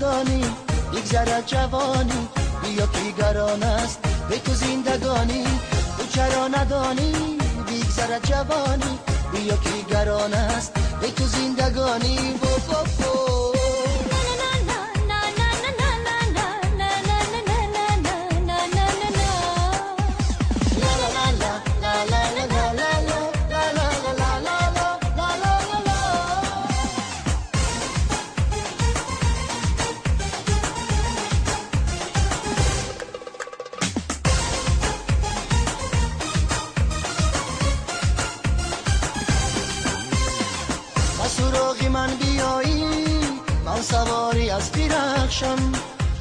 ندانی بگذرد جوانی بیا کی گران است به تو زندگانی تو چرا ندانی بگذرد جوانی بیا کی گران است به تو زندگانی و و سواری از بیرخشم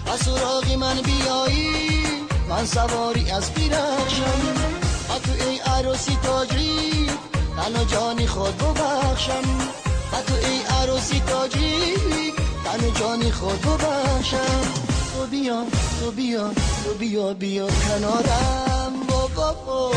با سراغ من بیایی من سواری از بیرخشم با تو ای عروسی تاجیک تن و جانی خود ببخشم با تو ای عروسی تاجیک تن و جانی خود ببخشم تو بیا تو بیا تو بیا بیا کنارم بابا با.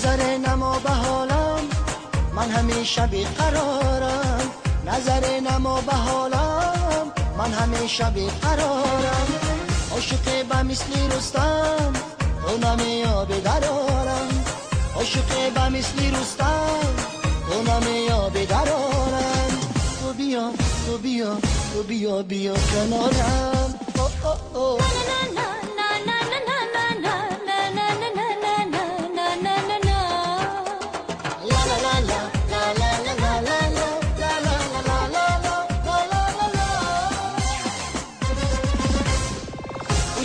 نظر نما به حالم من همیشه بیقرارم نظر نما به حالم من همیشه بیقرارم عاشق به مثل رستم تو نمیابی درارم عاشق به مثل رستم تو نمیابی درارم تو بیا تو بیا تو بیا بیا کنارم او او او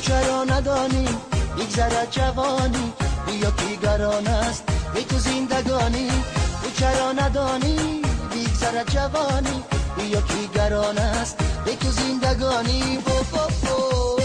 چرا ندانی بگذرد جوانی بیا کی گران است به تو زندگانی تو چرا ندانی بگذرد جوانی بیا کی گران است به تو زندگانی و و و.